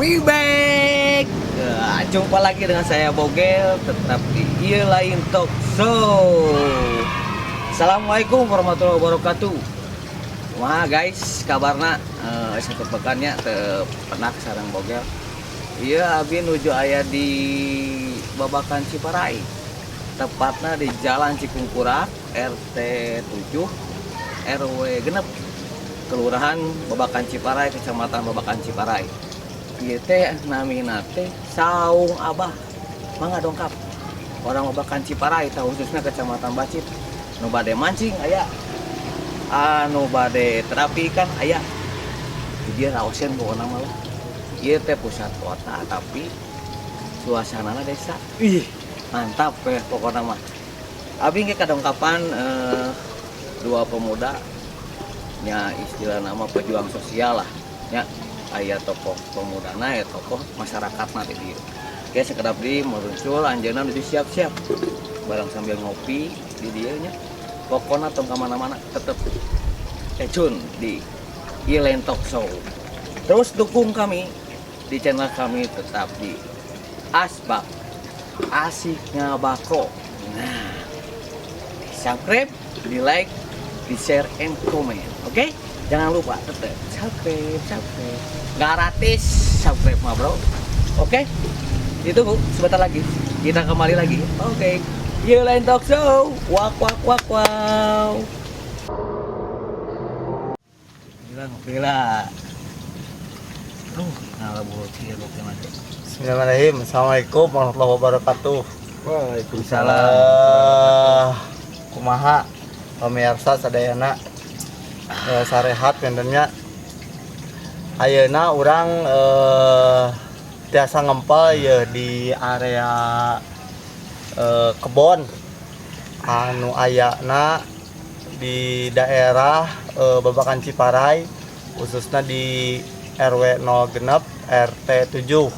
We back. Nah, jumpa lagi dengan saya Bogel, tetap di Ieu Lain Talk Show. Assalamualaikum warahmatullahi wabarakatuh. Wah guys, kabarna satu pekannya teu pendak sareng Bogel. Iya, abi nuju aya di Babakan Ciparai. Tepatnya di Jalan Cikungkurak, RT 7, RW 6, Kelurahan Babakan Ciparai, Kecamatan Babakan Ciparai. Ieu teh namina teh Saung Abah. Mangga dongkap. Orang Babakan Ciparai tah, khususnya Kecamatan Bacit. Nu bade mancing aya. Anu bade terapi ikan aya. Di dieu raoseun pokona mah lah. Ieu teh pusat kota, tapi suasanana desa. Ih, mantap ya pokoknya mah. Abi ge kadongkapan dua pemuda nya, istilah nama pejuang sosial lah nya, aya tokoh pemudana ya, tokoh masyarakat nanti di. Oke, sekedap di meluncur anjeunna nuju siap-siap barang sambil ngopi di dieu nya. Pokoknya tong kemana-mana, tetep stay tune di Ieu Lain Talk Show. Terus dukung kami di channel kami, tetap di Asbak Asik Ngabako. Nah, di subscribe, di like, di share and comment. Oke, jangan lupa tetap subscribe, subscribe gratis, subscribe mah, bro. Oke, ditunggu sebentar lagi kita kembali lagi. Oke, Ieu Lain Talk Show. Wak wak wak wow. Gila, ngopi lah. Nah, kieu ngopi nanti. Bismillahirrahmanirrahim. Assalamualaikum warahmatullahi wabarakatuh. Waalaikumsalam. Kumaha pemirsa sadayana, sarehat panginten nya? Ayeuna urang tiasa ngempel ya di area kebon anu ayana di daerah Babakan Ciparai, khususnya di RW 06 RT 7.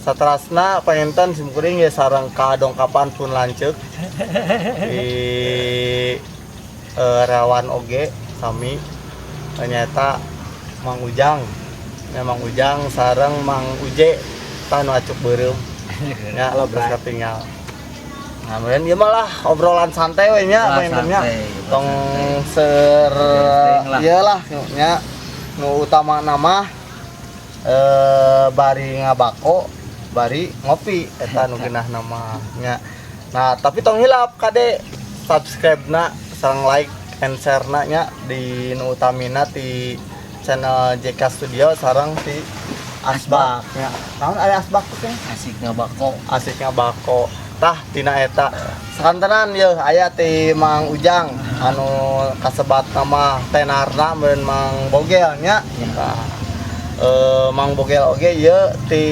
Saterasna panginten simkuring ya sareng kadongkapan pun lanceuk di relawan oge sami, ternyata Mang Ujang ya, Mang Ujang sareng Mang Uje tah nu acuk beureum ya. Halo, terus Bray. Ketinggal. Nah, kemudian ieu mah lah obrolan santai we nya. Lah, Panginten nya santai, tong santai. Ser Santai lah. Ieu lah nya, nu utama nama bari ngabako bari ngopi, eta nu geunah namanya. Nah, tapi tong hilap kade subscribe na sareng like and share na nya, di nu utamina di channel JK Studio sareng di Asbak nya. Naon aya Asbak tuh teh? Asik ngabako. Asik ngabako tah tina eta. Sakantenan ye aya ti Mang Ujang anu kasebat nama tenarna meureun Mang Bogel nya. Tah, Mang Bogel oge ye ti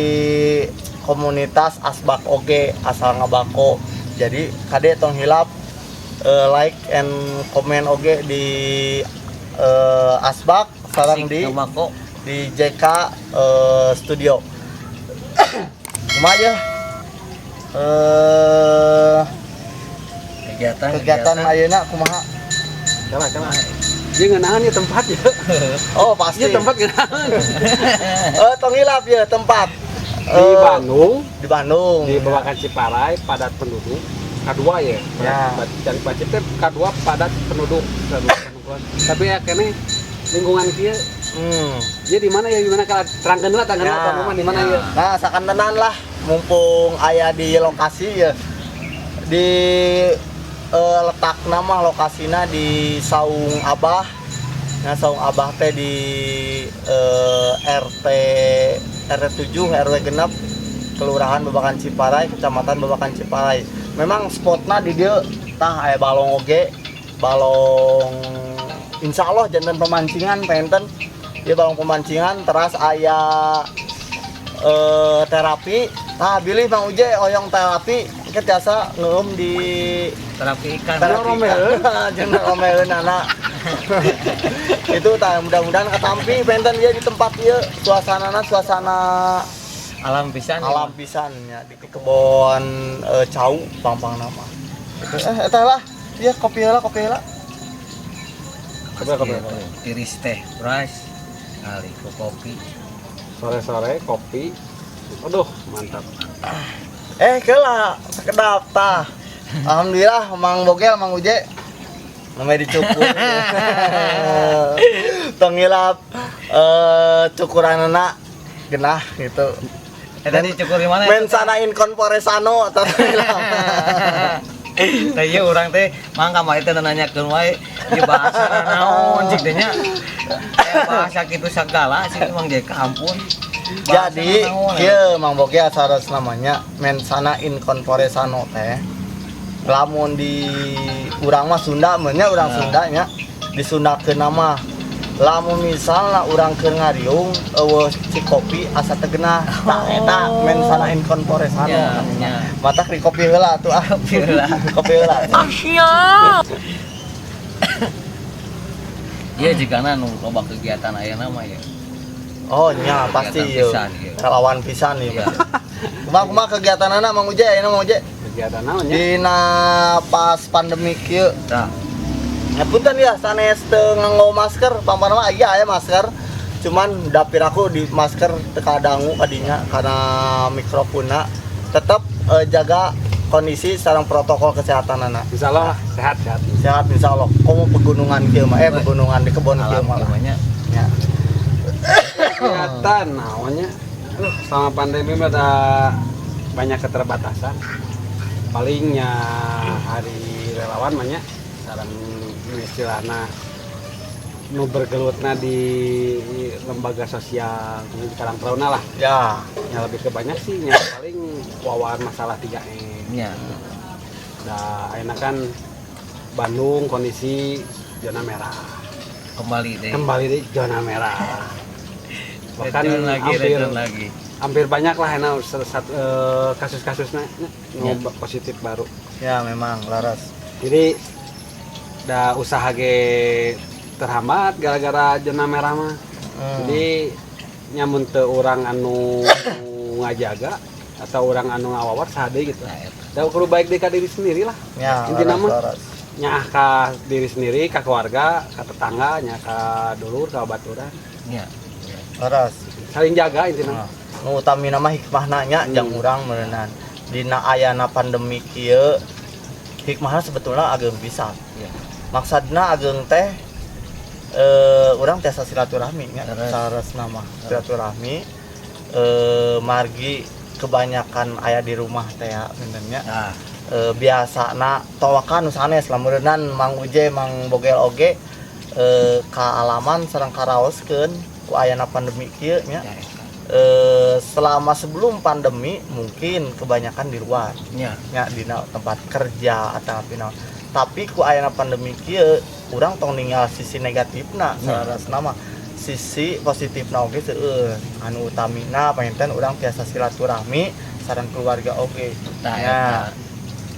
komunitas Asbak oge asal ngabako. Jadi kade tong hilap like and comment oge di Asbak sareng Asik di ngabako. Di JK Studio. Kumaha ya? Kegiatan. Kegiatan ayeuna kumaha? Coba, coba. Dia ngeunahan ya tempat ya. Oh, pasti. Iya, tempat ngeunahan. Tong hilap ya tempat. Di Bandung, Di Bandung. Di Babakan Ciparai padat penduduk. Kedua ya. Ya. Dan Bacit teh kedua padat penduduk. Kedua penduduk. Tapi ya kene lingkungan kieu. Dia di mana ya, di mana kalau terangkeun lah, terangkeun lah, tuan rumah di mana ya? Nah, sakantenan lah mumpung aya di lokasi ya. Di letak nama lokasina di Saung Abah. Nah, Saung Abah teh di RT RT 7 RW 6, Kelurahan Babakan Ciparai, Kecamatan Babakan Ciparai. Memang spotna di dieu tah aya balong oge, balong insya Allah janten pemancingan penten. Dia balong pemancingan, teras aya terapi. Tah, bilih Bang Uje oyong terapi ke tiasa ngeum di Terapi ikan. Terapi ikan. Jeung romeheun anak itu tah, mudah-mudahan katampi penten dia di tempat ieu, suasanana suasana Alam pisan. Alam pisan ya, di kebon cau pang-pang nama eta lah iya, kopi heula, kopi heula. Kopi, kopi, kopi. Tiris teh, Bray. Kali ku kopi. Sore-sore kopi. Aduh, mantap. Eh, kela sakedap tah. Alhamdulillah, Mang Bogel, Mang Uje. Namanya dicukur. Tong hilap cukuranana genah gitu. Eh, tadi cukur di mana? Mensana in corpore sano, tong hilap. Tah ieu urang teh mang kamari teh nanyakeun wae ieu bahasa naon cik teh nya. Aya bahasa kitu sagala sih, Mang JK, ampun. Bahasa Jadi, naon, ya? Kieu, Mang Bogel, saras namanya mensana in corpore sano teh. Lamun di urang mah Sunda mah nya, urang Sunda nya, disundakeun nama lamun misalna urang keur ngariung euweuh cikopi asa teu genah. Tah, eta mensana in corpore sano. Ya, ya. Matak di kopi heula tuh ah. Kopi heula. Kopi heula. Iya, jigana nu loba kegiatan ayeuna mah ya. Oh nya, pasti Kegiatan ieu. Pisan, ieu. Relawan pisan ieu. Iya. Kumaha kumaha kegiatanana, Mang Uje, ayeuna, Mang Uje? Kegiatan naon nya? Dina pas pandemi kieu. Tah. Ya punten ya, sanes teu nganggo masker, pampana mah aya aya masker. Cuman dapir aku di masker teu kadangu kadinya karena mikrofonna. Tetep jaga kondisi sareng protokol kesehatan anak. Insya Allah sehat sehat. Sehat insya Allah. Komo pegunungan kieu mah, pegunungan di kebon kieu Alam mah lah. gimana? Ya. Kegiatan naonnya? Aduh, selama pandemi mah ada banyak keterbatasan. Palingnya hari relawan mah nya sareng istilahna nu bergelutna di lembaga sosial di Karang Taruna lah. Ya, lebih ke banyak sih nya, paling wawan masalah 3M. Nah, enak kan Bandung kondisi zona merah. Kembali deh. Kembali di zona merah. Bahkan Return lagi, hampir return lagi. Hampir banyak lah enak kasus-kasusnya nu positif baru. Ya, memang laras. Jadi da usaha ge terhambat gara-gara zona merah mah. Jadi nya mun teu urang anu ngajaga atau orang anu ngawawar saha deui gitu. Nah, eta. Da kudu baik deui ka diri sendiri lah. Ya, Intina laras, mah laras. Nyaah ka diri sendiri, ka keluarga, ka tetangga, nya ka dulur, ka baturan. Laras. Saling jaga intina. Nah, nu utamina mah hikmahna nya jang urang meureunan. Dina ayana pandemi kieu hikmahna sebetulnya ageng pisan. Maksudna ageng teh urang tiasa silaturahmi nya, saresna mah silaturahmi, margi kebanyakan aya di rumah teh ya punten nya. Biasana towakan nu sanes lah meureunan Mang Uje, Mang Bogel oge kaalaman sareng karaoskeun ku ayana pandemi kieu nya. Ya, eta. Selama sebelum pandemi mungkin kebanyakan di luar nya, dina tempat kerja atau apa naon. Tapi ku ayana pandemi kieu urang tong ninggal sisi negatifna, salarasna mah sisi positifna oge seueur. Anu utamina panginten urang tiasa silaturahmi sareng keluarga oge. Tah, Nya, eta.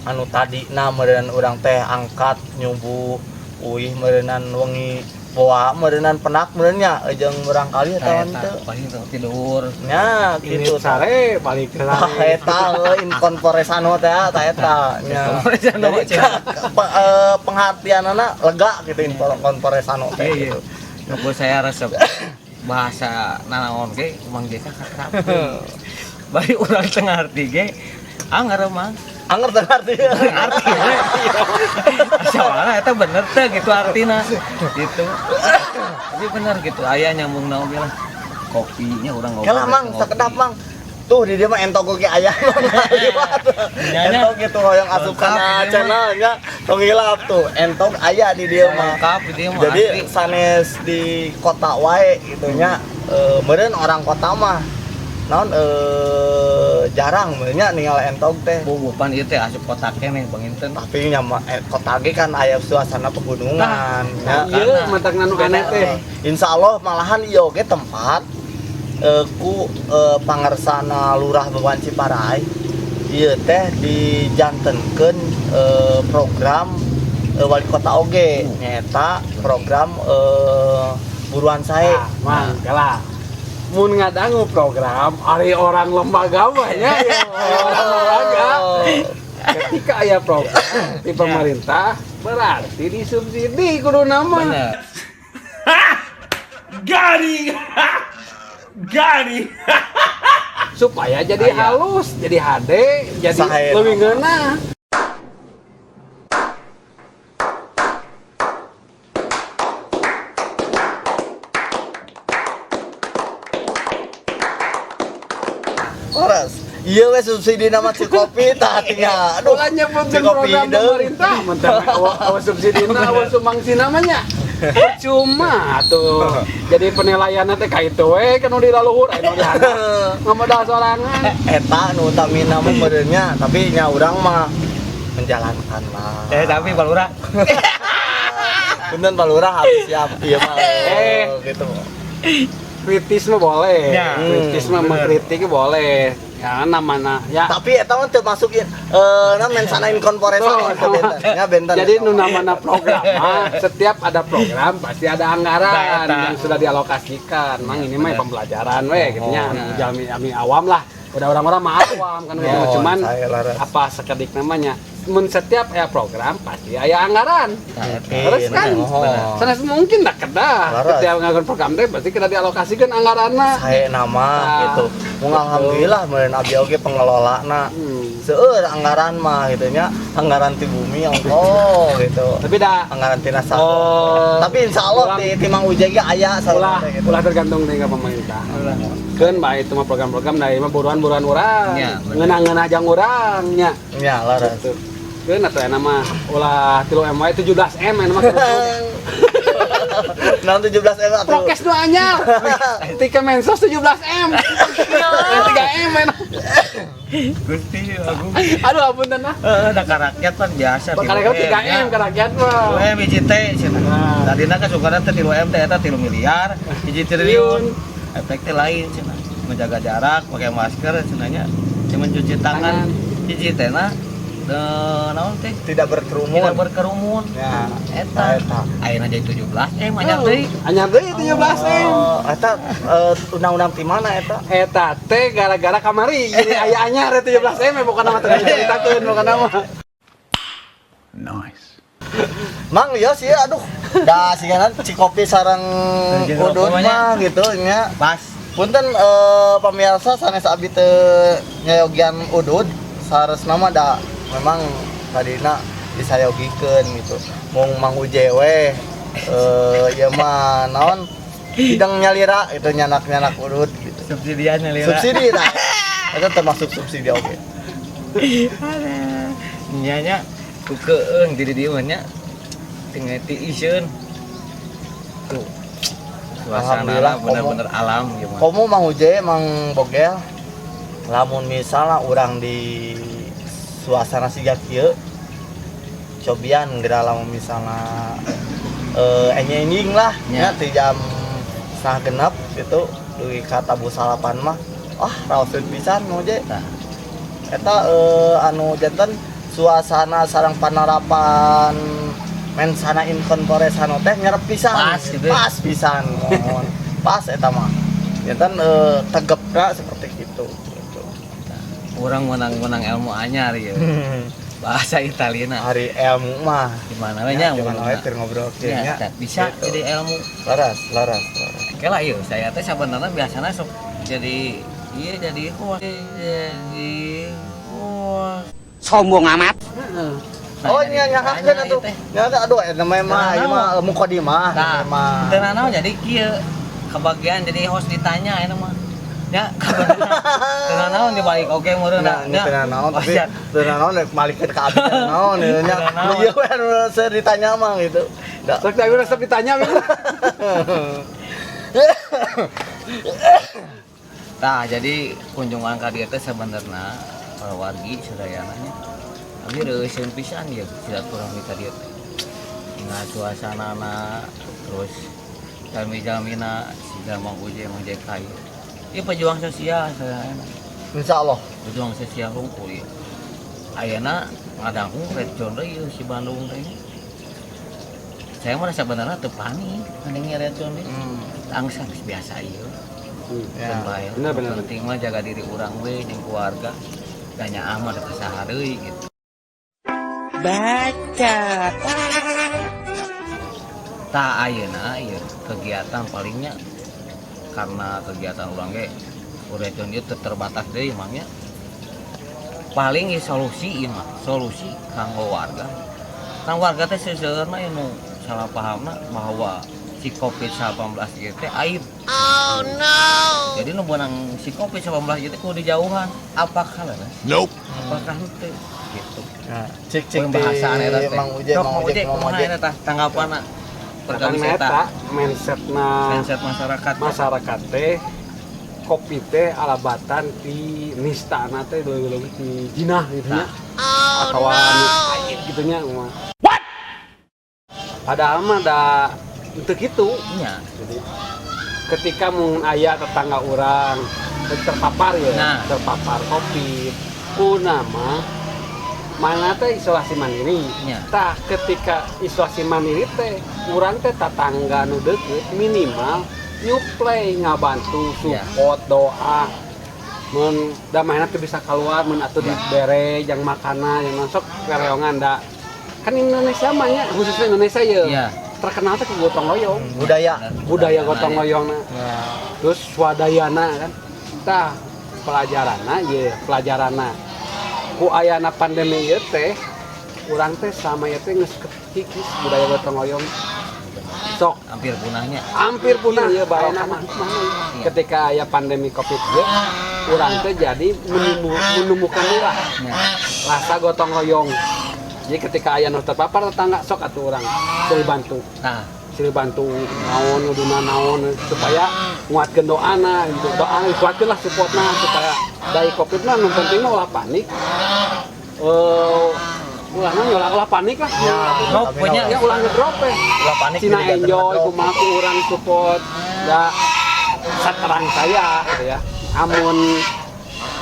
Anu tadina meureun urang teh angkat nyubuh uih meureunnan wengi boa meureunnan penak meureun nya jeung murangkali Tah, atawa eta. henteu. Paling teu tidur. Nya Ini gitu. sare balik ke Tah sare. eta euy, in corpore sano teh, tah eta nya. Corpore sano, Jadi pengertianana lega gitu in corpore sano teh Iya. gitu. Nuku saya resep bahasa nanaon ge Mang JK kakrap. Bari urang teu ngarti ge anger mah. Anger teu ngarti. Ngarti we. Soalnya eta bener teh gitu artina gitu. Tapi bener gitu aya nyambung oge lah. Kopinya urang ngobrol. Kela Mang, sakedap, Mang. Tuh di dia mah entog oge aya, Mang. Nya. Entog gitu hoyong asup Lengkap kana di dia mah. channel nya. Tong hilap tuh, entog aya di dia mah. Lengkap di dia mah Jadi asli. Sanes di kota wae gitu nya. Meureun orang kota mah naon jarang meureun nya ninggal entog teh. Bu, pan ieu teh asup kota keneh panginten. Tapi nya mah, kota ge kan aya suasana pegunungan nya. Iya, matak nu aneh teh. Insya Allah malahan ieu oge tempat ku pangersana Lurah Beban Ciparai ieu teh dijantenkeun program wali kota oge nyaeta program buruan sae. Nah, Mang, kela. Mun ngadangu program ari orang lembaga mah nya, ya, orang lembaga. Ketika aya program di pemerintah berarti disubsidi kudu nama. Bener. Garing! Got it. Supaya jadi Aya. Halus, jadi HD, jadi Sahe. Lebih ngeunah. Leres. Iya we subsidi nama Cikopi tah tinggal. Aduh. Ulah nyebutkeun Cikopi program hideung. pemerintah, mentah awas subsidi na, awas sumbangsi namanya. Percuma tuh. Jadi penilaian teh ka itu we kan nu di laluhur aya nu di handap. Ngamodal sorangan. Eta nu utamina mah meureunnya, tapi nya urang mah menjalankan lah. Eh, tapi Pak Lurah, Punten Pak Lurah habis siap ieu mah gitu. Kritis mah boleh. Ya. Kritis mah mengkritik boleh. Ya namana ya. Tapi eta mah teu masukin na mensana in corpore Tuh, eta benten. Nya benten. Jadi eta nu mah. namana program mah, setiap ada program pasti ada anggaran Nah, eta. yang sudah dialokasikan. Mang ini mah pembelajaran we gitu nya, Nah. jalmi ami awam lah. Udah orang-orang mah awam kan gitu. Oh, Cuman saya laras. apa sekedik namanya. Mun setiap aya program pasti aya anggaran. Nah, eta. Terus kan, Oh. sanes mungkin dah kedah. Laras. Setiap ngelakuin program teh pasti kita dialokasikan anggaranna. Saya nama Nah, gitu. Mung alhamdulillah meureun abdi oge pengelolana. Seueur anggaran mah gitu nya, anggaran ti bumi ongko gitu. Tapi dah Anggaran tina saha. Oh. Tapi insya Allah ti Mang Ujang ge aya ulah salah gitu. Ulah tergantung dengan pemerintah. Keun bae itu mah program-program dari mah buruan-buruan urang. Ya, bener. Ngeunah-ngeunah jang urang nya. Ya, laras. Gitu. Keun atuh aya mah ulah 3 M wae, 17 M aya mah. Nah, 17 M atuh. Prokes nu anyar. Ti Kemensos 17 M. 3 M aya. Gusti aku. Aduh, apunten ah. Heeh, da ka rakyat kan biasa. Bakal 3 M ke rakyat mah. 2 M hiji teh cenah. Nah. Tadina kan sukana teh 3 M teh eta 3 miliar, hiji triliun. Efek teh lain cenah. Menjaga jarak, pakai masker cenah nya. Cuman cuci tangan. Hiji teh na naon teh? Tidak berkerumun. Tidak berkerumun. Ya. Eta. Eta. Ayeuna jadi 17 M anyar deui. Anyar deui 17 M. Oh, eta undang-undang ti mana eta? Eta teh gara-gara kamari jadi aya anyar 17 M, bukan nama teh diceritakeun, bukan nama. Nice. Mang ya sih aduh. Da sigana Cikopi sareng Jeung udud rokok mah mah gitu nya. Pas. Punten pamirsa sanes abi teu nyayogian udud, saresna mah da memang tadina disayogikeun gitu. Mung Mang Uje we ieu mah naon hidang nyalira itu nyanak-nyanak udud gitu. Subsidian nyalira. Subsidi tah. Itu termasuk subsidi oke. Nya nya ku keung di dieu mah nya. Tinggal ti iseun. Tuh. Suasana Alhamdulillah, bener-bener alam gimana. Komo Mang Uje, Mang Bogel, lamun misalnya urang di suasana siga kieu cobian geura lamun misalnya enjing lah Ya. ya ti jam 5.30 gitu dugi ka tabuh 9 mah, ah raoseun pisan Mang Uje. Tah. Eta anu janten suasana sareng panarapan mensana in corpore sano teh nyerep pisan. Pas gitu. Pas pisan mohon pas eta mah janten tegepna seperti itu gitu. Urang menang-menang ilmu anyar ya. Bahasa Italina. Hari ilmu mah Di mana we nya ya, gimana we ngomongna. keur ngobrol kieu Ya, nya. tah, bisa Gitu. jadi ilmu. Laras laras laras. Oke lah yuk, saya teh sebenarnya biasanya sok jadi iya jadi host, jadi host. Sombong amat. Heeh. Nah, Oh jadi nya nyahakeun ditanya atuh ieu teh. nya aduh eta mah mah ieu mah mukadimah Nah, eta mah. teu nanaon jadi kieu kebagian jadi host ditanya eta mah. Ya, teu nanaon dibalik oke meureun. Nah, ini teu nanaon tapi Wajar. teu nanaon rek malikeun ka abdi teu nanaon ieu nya. Teu nanaon. Ieu we anu seur ditanya mah gitu. Da. Sok teh resep ditanya we. Nah, jadi kunjungan ka dieu teh sebenarnya para wargi sadayana nya. Abi reuseun pisan ieu silaturahmi ka dieu teh. Tinggal suasanana terus jalmi-jalmina siga Mang Uje, Mang JK ieu. Ieu pejuang sosial sadayana. Insyaallah. Pejuang sosial hungkul ieu. Ayeuna ngadangu red zone deui ieu si Bandung teh. Saya mah sebenarnya teu panik ngadenge red zone deui. Angsa geus biasa ieu. Ya. Bae. Bener, bener. Penting mah jaga diri urang we jeung keluarga. Da nyaah mah da saha deui gitu. Baca. Tah ayeuna ieu kegiatan palingnya Karena kegiatan urang ge ureun ieu teu terbatas deui, Mang, nya. Paling ieu solusi ieu mah, solusi kanggo warga. Kan warga teh seuseurna nu salah pahamna bahwa si Covid-19 ieu teh aib. Oh no. Jadi nu beunang si Covid-19 ieu teh kudu dijauhan. Apakah leres? Nope. Apakah henteu gitu. Nah, cik cik Poin bahasaan eta teh. Mang Uje, Sok, Mang Uje, Mang kumaha Uje. Eta tah tanggapanna? Perkawis Karena eta eta mindsetna mindset masyarakat. Masyarakat teh kopi teh alabatan ti nistana teh leuwih-leuwih ti jinah gitu nya atau anu aib gitu nya mah. Padahal mah da teu kitu. Jadi ketika mun aya tetangga urang terpapar ya, terpapar Covid, ku nama mana teh isolasi mandiri. Tah, ketika isolasi mandiri teh urang teh tetangga nu deket minimal nyuplai, ngabantu, support doa, mun da mana teh bisa keluar, mun atuh dibere yang makanan yang masuk kereongan. Da kan Indonesia mah nya, khususnya Indonesia ya, terkenal teh ku gotong royong. Budaya. Budaya gotong royong. Terus swadayana kan. Tah, pelajaranna ye, pelajaranna ku ayana pandemi ieu teh urang teh sama ieu teh geus kekikis budaya gotong royong, sok. Hampir punahnya. Hampir punah ya, bayana mah. Ketika aya pandemi Covid ge urang teh jadi menumbuhkan lah rasa gotong royong. Jadi ketika aya nu terpapar tetangga, sok atuh urang silih bantu, silih bantu naon nguduna naon supaya nguatkeun doana gitu, doa dikuatkeun lah, supportna supaya dari Covid mah nu penting mah ulah panik, eh ulah naon, ulah ulah panik lah. Ya, Drop, punya. Ya, ulah ngedrop eh. Ulah panik. Cina jadi enjoy ngedrop. Kumaha ku urang support da saterang saya gitu ya. Amun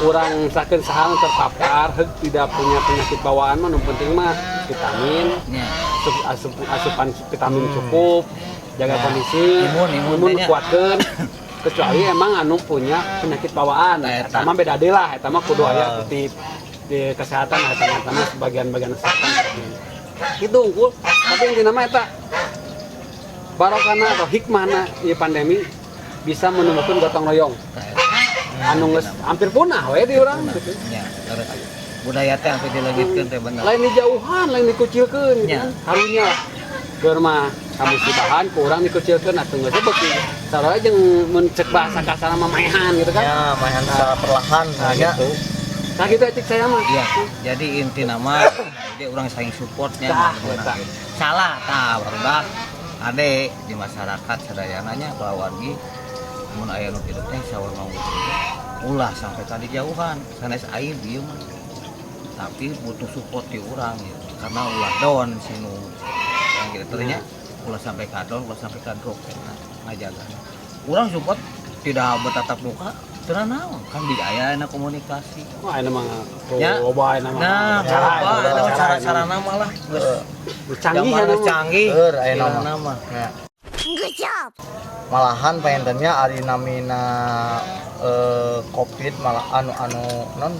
urang sakeun saha terpapar heug tidak punya penyakit bawaan mah, nu penting mah vitamin, asupan vitamin cukup, jaga kondisi. Imun, imun imun teh nya. Kuatkeun, kecuali emang anu punya penyakit bawaan. Nah, eta eta. Mah beda deui lah, eta mah kudu aya di kesehatan, eta mah, eta mah sebagian-bagian kesehatan gitu unggul. Tapi intinya mah eta barokana atau hikmahna ieu pandemi bisa menemukan gotong royong anu geus hampir punah we di urang gitu. Ya, terus budaya teh sampai dileungitkeun teh bener. Lain dijauhan, lain dikucilkeun gitu kan. Karunya lah keur mah kamusibahan ku urang dikucilkeun atuh geus beuki sarua jeung mun cek bahasa kasar mah maehan gitu kan. Ya, main secara perlahan. Nah, ya. gitu. Nah, gitu cek saya mah. Iya, jadi inti nama jadi orang saling supportnya. Tah, mana eta. Gitu. Salah tah barudak ade di masyarakat sadayananya wargi mun aya nu kitu teh saur mau ulah sampai tadi jauhan sanes aib ieu mah, tapi butuh support di urang gitu karena ulah down sinu yang gitu ternyata ulah sampai ka down, ulah sampai ka drop eta ngajaga urang support tidak bertatap muka teu naon kan di aya komunikasi. Wah, ini mah Ya. loba ini mah. Nah, cara, apa cara, cara-cara nama lah geus geus canggih zaman ya geus nama. Canggih. Keur aya Istilah nama. Nama. Ya. Malahan pengennya ari namina Covid malah anu anu non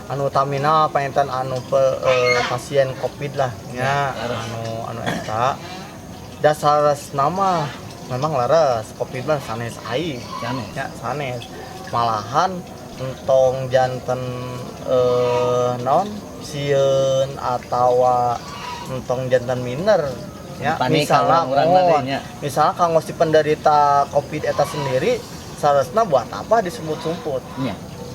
anu tamina pengen anu pasien Covid lah nya, anu anu eta dasar nama memang leres Covid mah sanes aib. Sanes. Ya, sanes. Malahan entong janten non sieun atawa entong janten minder ya. Panik misalnya kalau orang oh, tadinya. Misalnya kanggo si penderita Covid eta sendiri seharusnya buat apa disebut-sebut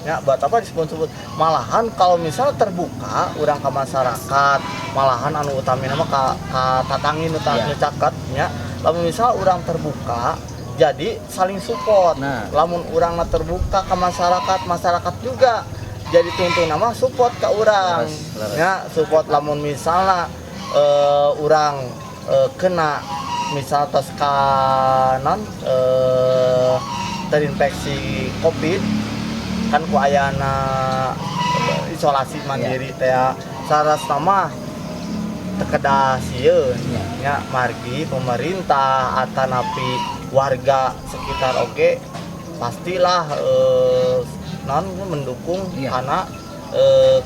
ya, buat apa disebut-sebut. Malahan kalau misalnya terbuka urang ke masyarakat, malahan anu utamina mah ka tatangin nu caket nya. Lamun misal urang terbuka jadi saling support. Lamun urang terbuka ke masyarakat, masyarakat juga jadi tuntun nama support ke urang. Leres, leres. Ya, support lamun misalnya urang kena misal tos kanan terinfeksi Covid kan ku ayana isolasi mandiri teh saras nama teu kedah sieun nya, margi pemerintah atanapi warga sekitar oge pastilah non mendukung karena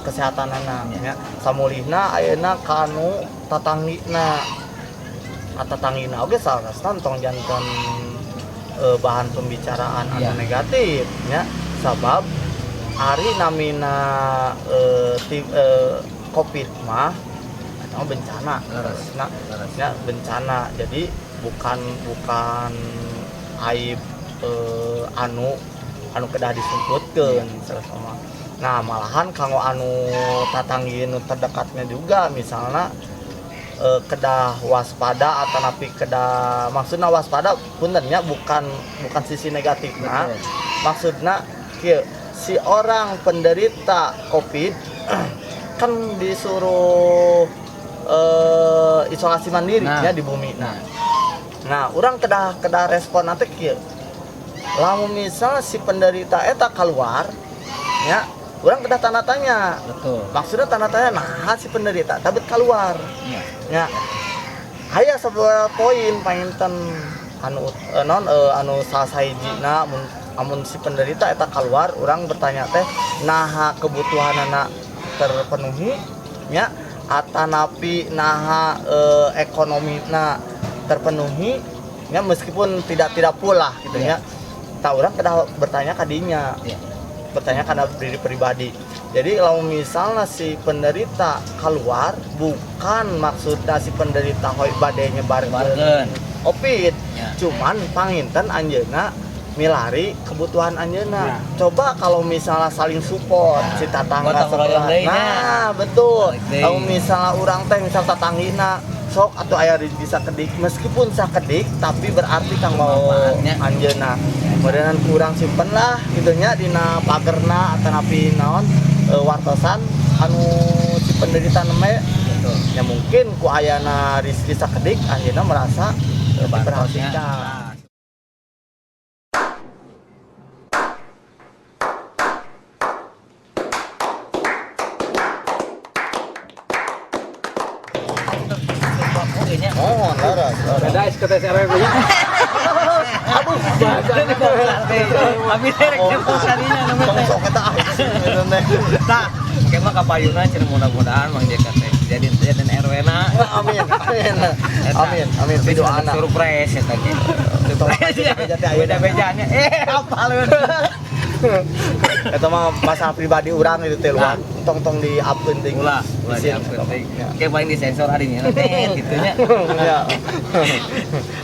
kesehatan anak ya. Samulihna ayeuna kanu tatanggina atau tatanggina oge salasna tong janten bahan pembicaraan anu negatif nya, sabab ari namina Covid mah eta mah bencana. Nah, ya bencana, jadi bukan bukan aib anu anu kedah disumputkeun sama. Nah, malahan kanggo anu tatanggi nu terdekatnya juga misalnya kedah waspada atau napi kedah, maksudnya waspada punten nya, bukan bukan sisi negatifnya. Maksudnya kieu, si orang penderita Covid kan disuruh isolasi mandiri ya di bumi. Nah, nah orang kedah kedah respon nanti kieu, lamun misal si penderita eta keluar ya orang kedah tanda tanya. Maksudnya tanda tanya, nah si penderita tapi keluar ya aya sebuah poin panginten anu non anu salah sahijina, mun amun si penderita eta keluar orang bertanya teh naha kebutuhanana terpenuhi nya, atanapi naha ekonomina terpenuhi nya, meskipun tidak tidak pula gitu ya. Tah, urang kedah bertanya kadinya, bertanya karena diri pribadi. Jadi kalau misalnya si penderita keluar, bukan maksudnya si penderita hoy bade nyebarkeun Nyebarkeun. Covid, cuman panginten anjeunna milari kebutuhan anjeunna. Coba kalau misalnya saling support si tatangga Gotong royong sebelah. deui nya. Nah, betul. Balik deui. Kalau misalnya urang teh misal tatanggina sok atau aya bisa sakedik, meskipun sakedik tapi berarti kanggo Manfaatnya. Anjeunna. Kemudian kurang simpen lah gitu nya dina pagerna atau napi naon wartosan anu si penderita neme ya mungkin ku ayana rezeki sakedik anjeunna merasa Bantosnya. diperhatikan. Nah. Oh, leres, leres. Beda SKTS RW nya. Aduh, Abi rek jemput tadinya namanya tong teh. sok eta ah gitu teh. Tah, engke mah kapayuna cenah mudah-mudahan Mang JK teh jadi jadi RW na. Amin, amin. Eta. Amin, amin. Tapi Pidoana. surprise eta ge. Surprise ya. Beda-beda teh ayeuna. Beda-bedanya. Eh, apa lu? Eta mah masalah pribadi urang itu teh Nah. luar. Tong-tong di up penting. Ulah, ulah Isin. di penting. Ya. Oke, paling disensor hari ini nanti gitu nya. Ya.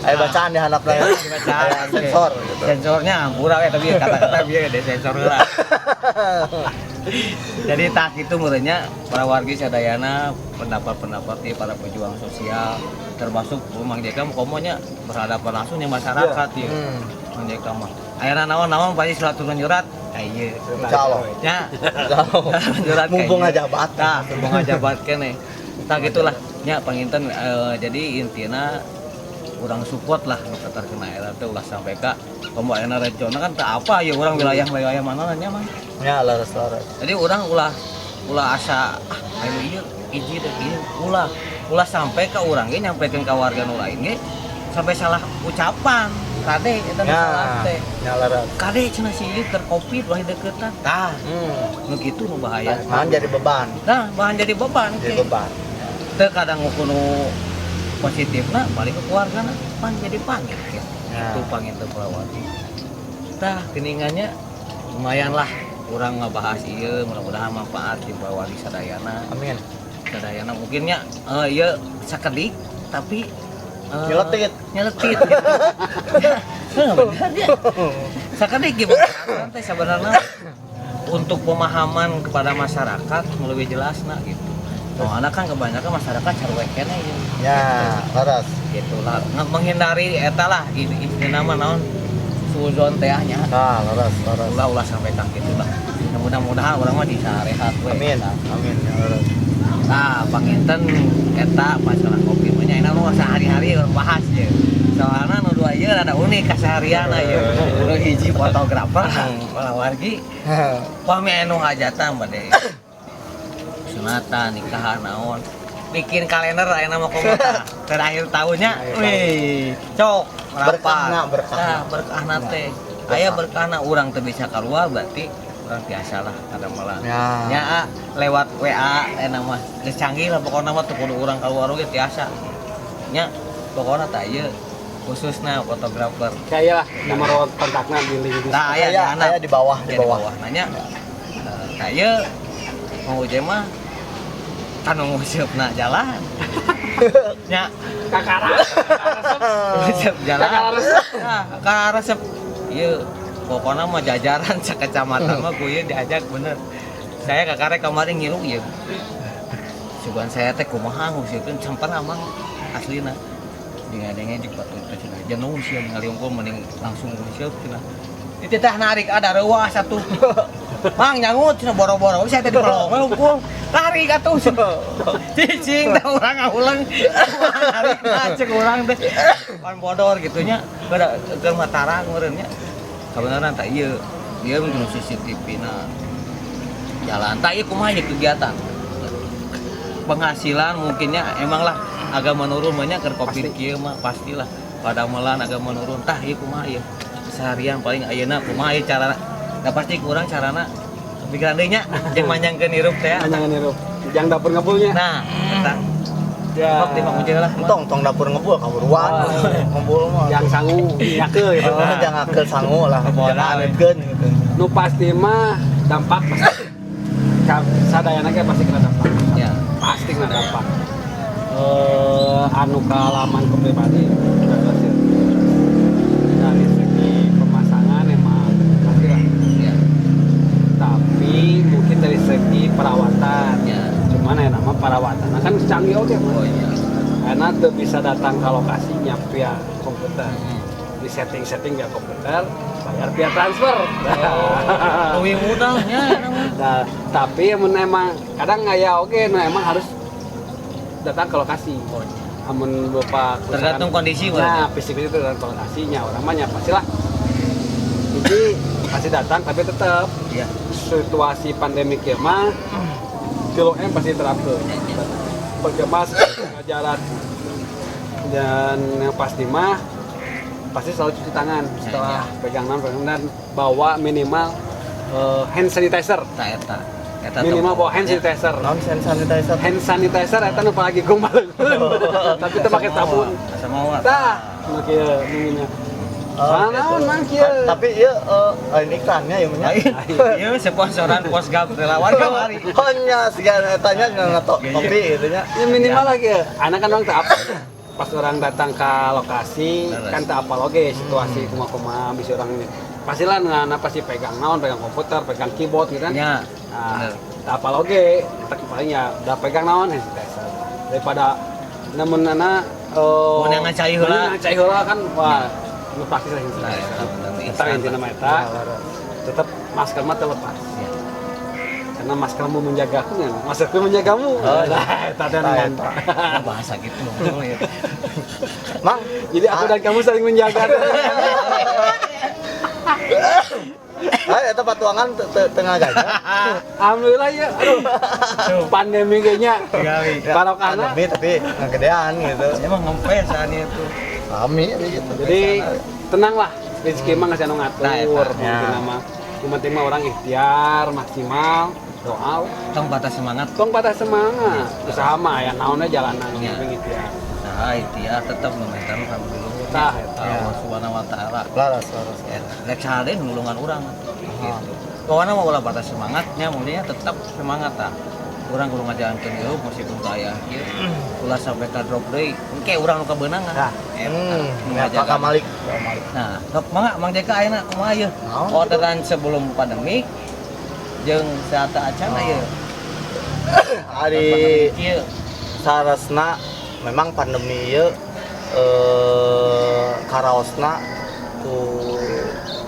Ayo bacaan di handap lah ya. Dibacaan. Aya sensor gitu. Sensornya ampura we, tapi kata-kata biar ada sensor lah. Jadi tak itu murenya para wargi sadayana, pendapat-pendapat di para pejuang sosial termasuk Mang JK komonya berhadapan langsung yang masyarakat ya. Mang JK mah. Ayeuna naon-naon pasti silaturahmi nyurat ieu. Insyaallah. Nya. Insyaallah. Nyurat Mumpung ka ieu. ngajabat. Tah, mumpung ngajabat keneh. Tah gitulah nya panginten jadi intina urang support lah nu terkena era teh ulah sampai ka komo ayeuna rencana kan teu apa ya urang wilayah-wilayah mana nya mah. Ya, leres, leres. Jadi urang ulah ulah asa ah ayo ieu hiji deh ieu ulah ulah sampai ke urang ge nyampekeun ka warga nu lain ge sampai salah ucapan kade eta nu Ya, salah teh. ya leres. Kade cenah si ieu keur Covid ulah deukeutan. Tah, nu kitu nu bahaya. Bahan jadi beban. Nah, bahan jadi beban Jadi ke. beban. Teu kadang kudu positifna balik ke keluarga na pan jadi pangit ke. Ya. Itu pangit teu pelawati. Tah, geningannya lumayan lah urang ngebahas ieu mudah-mudahan manfaat di bawah sadayana. Amin. Sadayana mungkinnya ieu sakedik tapi Nyeletit. Nyeletit gitu. Heuh, bener ya. Sakedik gitu teh sebenarnya untuk pemahaman kepada masyarakat lebih jelas nah gitu. Soalnya kan kebanyakan masyarakat caruek keneh ya. Ya, leres. Gitu lah. Menghindari eta lah istilahna mah naon suuzon teh nya. Nah, leres, leres. Ulah ulah sampai ka kitu lah. Ya, mudah-mudahan urang mah bisa rehat we. Amin. Amin, ya leres. Nah, panginten eta masalah kopi mah nya enak nu sehari-hari urang bahas ye. Soalna nu dua ieu rada unik kaseharianna ye. Nu hiji fotografer, malah wargi pami anu hajatan bade sunatan, nikahan naon. Bikin kalender aya mah komo tah. Terakhir tahunnya, wih, cok merapat. Berkahna, berkahna. Tah, berkahna teh. Aya berkahna urang teu bisa keluar berarti urang biasa lah kada malah. Ya. Ya, lewat WA enak mah. Geus canggih lah pokokna mah teu kudu urang keluar oge tiasa. Nya, pokokna tah ieu Khususnya fotografer. Kayak lah nomor kontaknya di link di Nah, aya Aya, di handap. Aya di bawah, di Ya, bawah. Nanya. Nah, ieu Mang Uje mah kan nguseup jalan. Nya, kakara. nguseup jalan. Kakara resep. Nah, kakara resep. Ieu pokoknya mah jajaran sakecamatan mah ku ieu diajak bener. Saya kakara kemarin ngilu ieu. Sugan saya teh kumaha nguseupkeun campan amang aslina. Denga-denga jeung batur teh cenah. Jenuh sieun ningali unggul mending langsung nguseup cenah. Itu teh narik ada reuas atuh. Mang nyangut cenah boro-boro saya teh di pelong we unggul. Tarik atuh cenah. Cicing teh urang ngahuleng. Narik cek urang teh. Pan bodor gitu nya. Keur keur mah meureun nya. Kabeneran tah ieu. Ieu mun CCTV na jalan. Tah ieu kumaha ieu kegiatan? Penghasilan mungkinnya emang lah agak menurun banyak ke Covid kieu mah pastilah pada melan agak menurun. Tah ieu kumaha ieu? Seharian paling ayeuna kumaha ieu carana? Da pasti kurang carana pikiran deui nya jeung manjangkeun hirup teh. Jangan hirup. Yang dapur ngebulnya. Nah, eta. Ya. Sok di Mang Uje lah. Entong tong dapur ngebul kaburuan. Ngebul mah. Yang sangu nyake gitu. Oh, jangan ke sangu lah, Bola, jangan we. anetkeun gitu. Nu pasti mah dampak pasti. Sadayana ge pasti kena dampak. Ya. Pasti kena dampak. Anu kaalaman ku pribadi jelas ya. Dari segi pemasangan emang pasti lah. Tapi mungkin dari segi perawatan. Cuman ya nama perawatan kan canggih oke mah. Oh iya. Karena tuh bisa datang ke lokasinya via komputer. Di setting-setting via komputer, bayar via transfer. Oh, lebih mudahnya namanya. Nah, tapi emang emang kadang ya oke, nah emang harus datang ke lokasi. Oh, iya. Amun berupa Tergantung kondisi Nah, fisik itu tergantung lokasinya. Orang mah ya pastilah. Jadi pasti datang tapi tetap situasi pandemi kieu mah 3M pasti terapkeun. Pakai masker, jaga jarak. Dan yang pasti mah pasti selalu cuci tangan setelah pegang tangan, pegang dan bawa minimal hand sanitizer. Nah, eta. Eta Minimal tuh. bawa hand sanitizer. Non hand sanitizer. Hand sanitizer eta nu lagi gombal. Tapi teu pakai sabun. Asa mawa. Tah, nu kieu nu Oh, Mana gitu. naon mang kieu. Tapi ieu lain iklannya ya nya. Lain. Ieu sponsoran Posgab relawan kamari. Oh nya siga eta nya ngato topi gitu nya. Ya minimal lagi ya. Anak kan orang tak apa. Pas orang datang ke lokasi kan tak apa oke situasi kumaha-kumaha bisa orang ini. Pastilah ngana pasti pegang naon, pegang komputer, pegang keyboard gitu kan. Nya. Nah, Bener. tak apa oke, tak paling ya udah pegang naon hand sanitizer. Daripada namun nana Mun yang ngacai heula. Mun yang ngacai heula kan wah, nu praktis lah hand Nah, sanitizer. eta bener. Eta intina mah eta tetap masker mah terlepas. Ya. Karena maskermu menjagaku ya, maskerku menjagamu. Oh, Nah, eta teh Nah, mantap. Oh, bahasa gitu ngomong ya. Mang, Jadi aku dan kamu saling menjaga. ah eta patuangan tengah gajah. Alhamdulillah ya. Aduh. Pandemi kayaknya. Gawe. Barokahna. Pandemi tapi ngegedean gitu. Emang ngempes saat itu. Kami gitu. Jadi tenanglah, rezeki mah geus anu ngatur. Nah, eta. Mungkin Ya. nama. Yang penting mah orang ikhtiar maksimal, doa, Tong patah semangat. tong patah semangat. Usaha mah ya naonnya jalanan Ya. yang penting ikhtiar. Nah, ikhtiar tetap meminta dulu. Tah, eta. Allah Subhanahu wa taala. Laras, laras. Ya, rek saha deui nulungan urang gitu. Pokoknya mau ulah patah semangatnya, mulanya tetap semangat tah. Urang kudu ngajalankeun hirup meskipun teu aya kieu. Ulah sampai ka drop deui. Engke urang nu kabeunangan. Nah, Eta, nu ya, ngajaga. Pak Malik. Nah, sok mangga Mang Jeka ayeuna kumaha ieu? Naon Orderan sebelum pandemik jeung saat acan ieu. Ari Kieu. sarasna memang pandemi ieu karaosna ku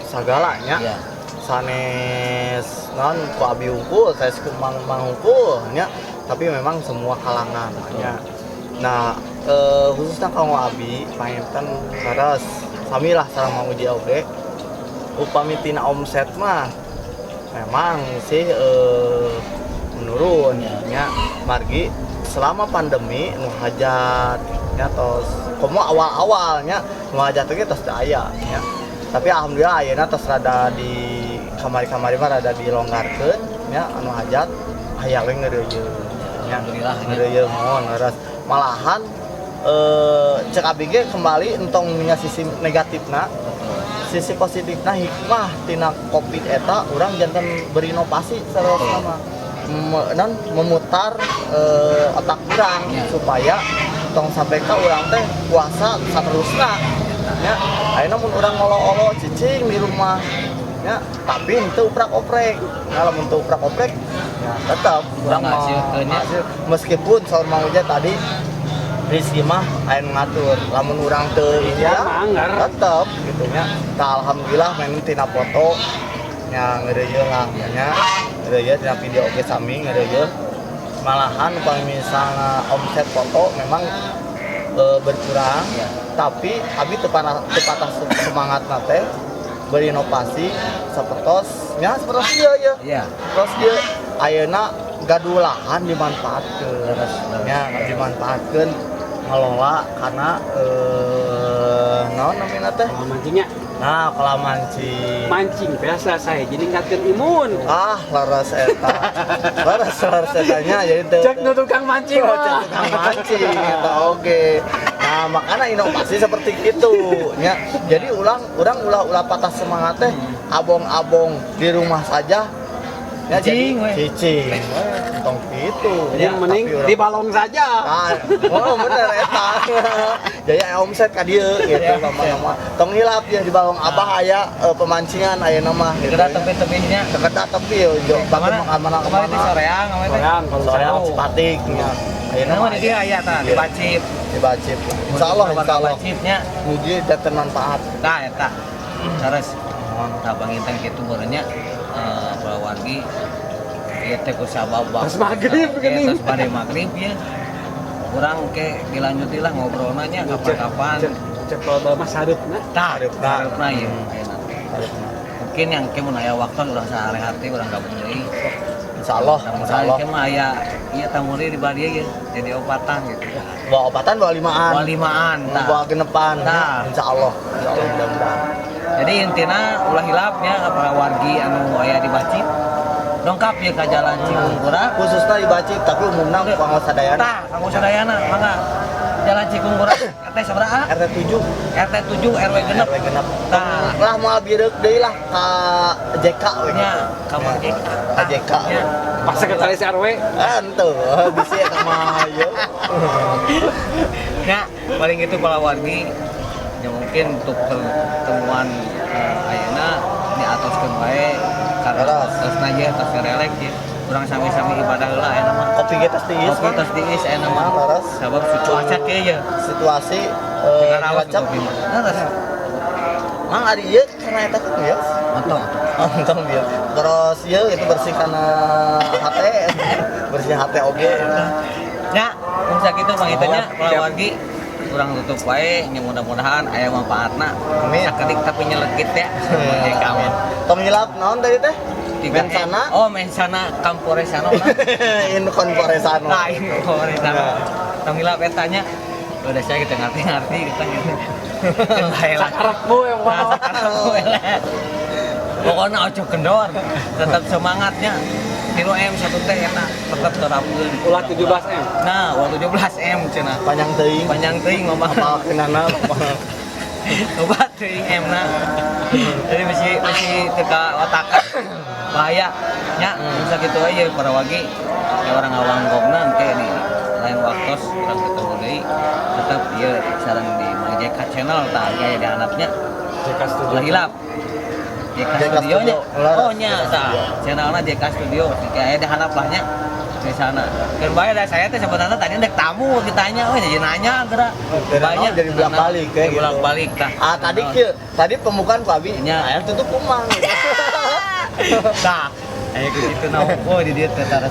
sagalanya Iya. Sanes non ku abi hungkul sanes ku mang mang hungkul nya, tapi memang semua kalangan nya. Nah, khususnya kanggo abi panginten saras sami lah sareng Mang Uji oge, upami tina omset mah memang sih menurun nya, margi selama pandemi nu hajat nya tos komo awal-awalnya nu hajat ge tos teu aya nya. Tapi alhamdulillah ayeuna tos rada di kamari-kamari mah rada dilonggarkeun nya, anu hajat aya we ngeureuyeuh nya. Alhamdulillah, nya. Ngeureuyeuh mohon leres. Malahan Cek abi ge kembali entong nya sisi negatifna, sisi positifna, hikmah tina Covid eta urang janten berinovasi saleresna mah. Non memutar otak urang supaya tong sampai ka urang teh puasa saterusna nya. Ayeuna mun urang ngolo-olo cicing di rumah nya, tapi henteu uprak-oprek. Nah, lamun teu uprak-oprek ya tetep urang mah Ngahasilkeun nya. Ngahasil. Meskipun saur Mang Uja tadi, rezeki mah aya nu ngatur, lamun urang teu Ya, manggar. Tetep gitu nya. Tah, alhamdulillah main tina foto nya ngeureuyeun lah nya, ngeureuyeun tina video oge sami ngeureuyeun. Malahan upami misalnya omset foto memang berkurang, tapi abi teu patah semangat teh berinovasi sapertos nya, sapertos ieu ya. Terus dia ayeuna gaduh lahan dimanfaatkeun. Leres, leres. Nya, dimanfaatkeun ngelola karena naon namanya teh? Kalau mancingnya, Nah, kolam mancing. Mancing biasa saya jadi ningkatkan imun. Ah, leres eta. Leres, leres etanya jadi teu Cek nu tukang mancing Oh, mah. cek tukang mancing eta oge. Nah, makanya inovasi seperti itu nya. Jadi ulang urang ulah ulah patah semangat teh, abong-abong di rumah saja. Ya, jadi Cicing, we. Cicing. We, tong gitu. Yang mending Tapi urang- di balong saja. Nah, oh bener eta. Jadi omset ka dieu gitu Ya, lama-lama. Tong hilap ya, di balong abah aya pemancingan aya nama gitu. Sekedar tepi-tepinya. Sekedar tepi yo, jo Kemana? kemana Kemarin di Soreang, kemarin teh. Soreang, kalau Soreang Oh. Cipatik nya. Ayeuna Nama di dia aya tah, di Bacip. Di Bacip. Insyaallah, insyaallah. Bacipnya. Mugi janten manfaat. Tah eta. Sares. Tah, panginten kitu meureunnya para wargi ieu teh ku sabab Pas maghrib geuning. Tos bade maghrib ya. Kurang ke dilanjuti lah ngobrolna nya kapan-kapan. Cek cek kalau mah sareupna. Tah, Sareupna. sareupna ieu ayeuna teh. Mungkin yang ke mun aya waktu urang sehari-hari urang gabung deui. Insyaallah, Mudah-mudahan insyaallah. ke mah aya ieu tamu deui di badieu ye, jadi opatan gitu. Bawa opatan, bawa limaan. Bawa limaan tah. Bawa genepan. Tah. Insyaallah, insyaallah mudah-mudahan. Jadi intina ulah hilapnya para wargi anu aya di Bacip. Dongkap ya ke Jalan Cikungkura. Khususnya di Bacip, tapi umumna kanggo sadayana. Tah, kanggo sadayana mangga. Jalan Cikungkura RT sabaraha? RT 7. RT 7 RW genep. RW genep. Tah. Lah, moal bireuk deui lah ka JK we. Nya, ka JK. Ka JK. Nya. Pas sekretaris RW. Ah, henteu, bisi eta mah ieu. Ya, paling itu para wargi ya, mungkin untuk pertemuan ayeuna diatoskeun wae karena Leres. tos ya, tos relek ya. Kurang sami-sami ibadah heula ayeuna mah. Kopi kita tiis. Kopi tos tiis ayeuna mah. Leres. Sabab cuaca kieu ya. Situasi Ngarawas cuaca. kopi mah. Leres. Mang ari ieu karena eta kan ya. Otong. Ontong dia. Terus ieu itu bersih karena hate, bersih hate oge. Ya, mun sakitu pangitanya para Siap. wargi kurang tutup wae nya, mudah-mudahan aya manfaatna. Amin. Sakedik tapi nyelekit ya. JK mah. Tong hilap naon tadi teh? Tiga Mensana. Oh, mensana camporesano. In corporesano. Lain corporesano. Tong hilap eta nya. Udah saya kita ngerti-ngerti kita gitu. Lah. Sakarepmu yang Nah, mah. sakarepmu we lah. Pokoknya ojo kendor, tetap semangatnya. 3 M 1 T eta tetap terapkeun. Ulah 17 M. Nah, ulah 17 M cenah. Panjang teuing. Panjang teuing ngomong. Apal kenana. Obat teuing M na. Jadi mesti mesti teka otak bahaya nya, bisa gitu aja para wagi ya, orang ngawanggongna engke di lain waktu urang ketemu deui, tetap ieu sareng di Mang JK Channel tah aya di handapnya. JK Studio. Ulah hilap JK JK Studio nya. Studio. Leres, Oh nya, JK tah Studio. channelna JK Studio kayak di handap lah nya di sana. Kan bae da saya teh sebenarnya tadi dek tamu ditanya, oh jadi nanya gerak. Banyak jadi bolak-balik kayak gitu. Bolak-balik tah. Ah, tadi kieu, tadi pembukaan ku abi. Nya. Nah, yang tutup kumang gitu. Tah, aya gitu nah, oh di dieu teh tara.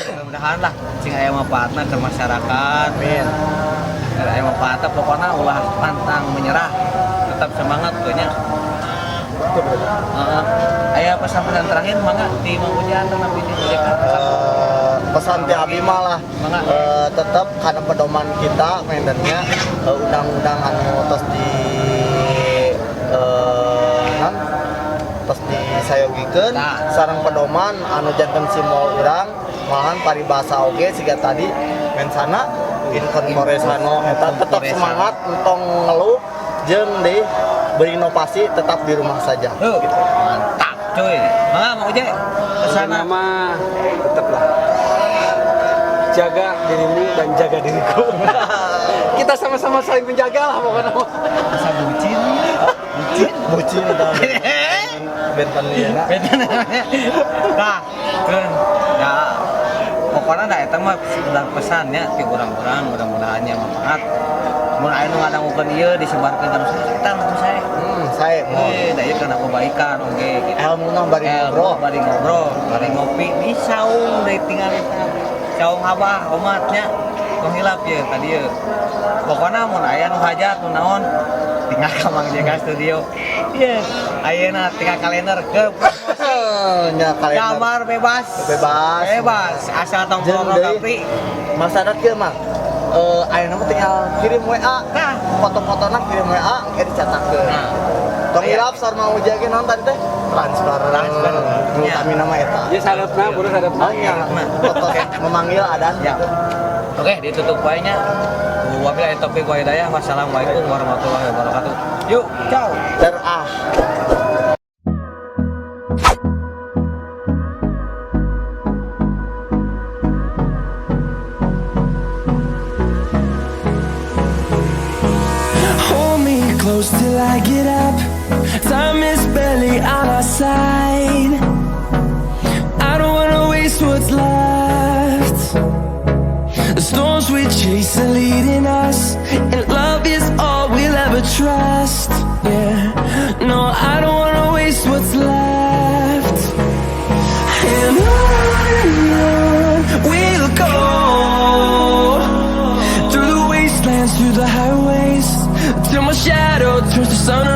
Mudah-mudahan lah sing aya manfaatna ke masyarakat. Amin. Aya manfaatna, pokoknya ulah pantang menyerah. Tetap semangat pokoknya. Heeh. Aya pesan-pesan terakhir mangga di Mang Ujan tentang di JK. Pesan ti abi mah lah Mangga. Tetap karena pedoman kita mainnya undang-undang anu tos di non tos disayogikeun Nah. sareng pedoman anu janten simbol urang, malahan paribasa oge siga tadi mensana Incorpore sano eta tetap Incorpore sano. Semangat, entong ngeluh, jeung di berinovasi, tetap di rumah saja. Tuh, mantap cuy. Mangga mau Uje kesana. Nama tetaplah jaga dirimu dan jaga diriku. Kita sama-sama saling menjaga lah pokoknya. Asa bucin. Bucin. Bucin eta benten ieu na. Beda namanya. Nah, kan ya pokoknya dah eta mah sekedar pesannya ti urang-urang, mudah-mudahan nya manfaat. Mun aya nu ngadangukeun ieu disebarkeun ka nu sae, eta nu sae. Saya mau Eh, da ieu kana kebaikan oge gitu. Ilmu mah bari Ngobrol, ngobrol. Bari ngobrol, bari ngopi di saung deui tinggal eta. Saung abah omatnya tong hilap ya tadi ya. Pokoknya mun aya nu hajat nu naon tinggal ka Mang JK Studio. Iya, ayeuna tinggal kalender ke promosi. Nya kalender. Gambar bebas. Bebas. Bebas, asal tong Jeung pornografi. Masyarakat kieu mah ayeuna mah tinggal kirim WA. Nah, Foto-fotona kirim WA engke dicetakeun. Nah. Tong Aya. hilap saur Mang Uja ge naon tadi teh? Transfer. Transfer. Nu Ya. utamina mah eta. Ya salepna, buru salepna. Oh nya, foto memanggil adan Ya. gitu. Oke, ditutup wae nya. Wabillahi taufiq wal hidayah. Wassalamualaikum warahmatullahi wabarakatuh. Yuk, ciao. Terah. Hold me close till I get up. Time is barely on our side. I don't wanna waste what's left. The storms we chase are leading us, and love is all we'll ever trust. Yeah, no, I don't wanna waste what's left. And on we'll go through the wastelands, through the highways, till my shadow turns to sun.